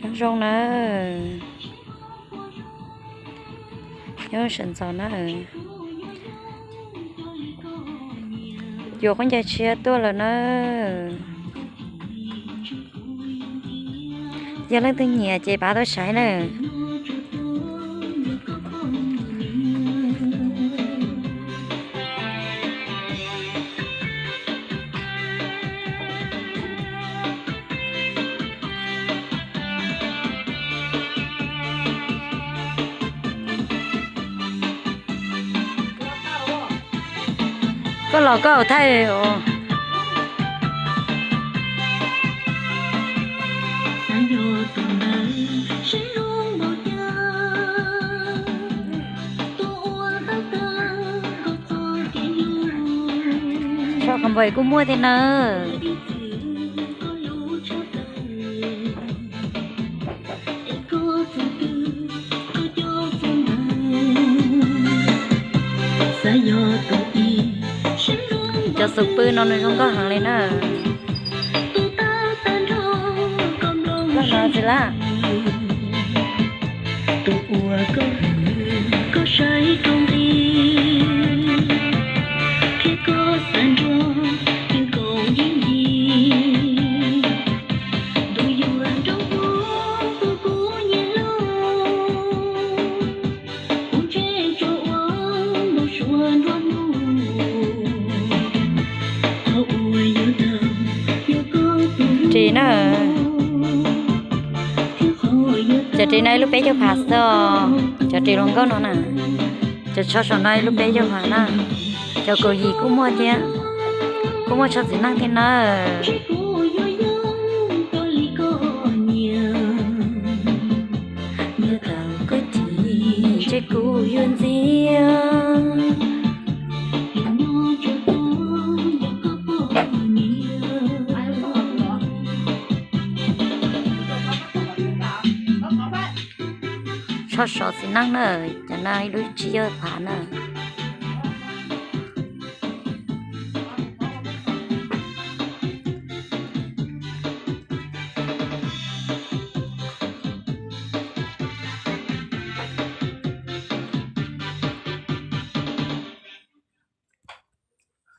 Nyob zoo na, nyob sawv ntxov na. Yuav khaub ncaws tshiab tuaj lawm na. Yog leej twg nyiam ces pab tuaj saib na. Koj los koj thaij os. Tso qhov npau kuj muaj thiab na. Cov xov pw no nws zoo nkauj heev li na. Koj no tsis laj. Ris na. Cov ris no ib lub peb caug phav xwb. Cov ris hluas nkauj no na, cov tsho saum no ib lub peb caug phav na. Cov kaum yim kuj muaj thiab, kuj muaj tsho txiv neej thiab na. Ntshe kuv yuav ntxias. Tsho sov txiv neej na, cov no ib lub tsib caug phav na.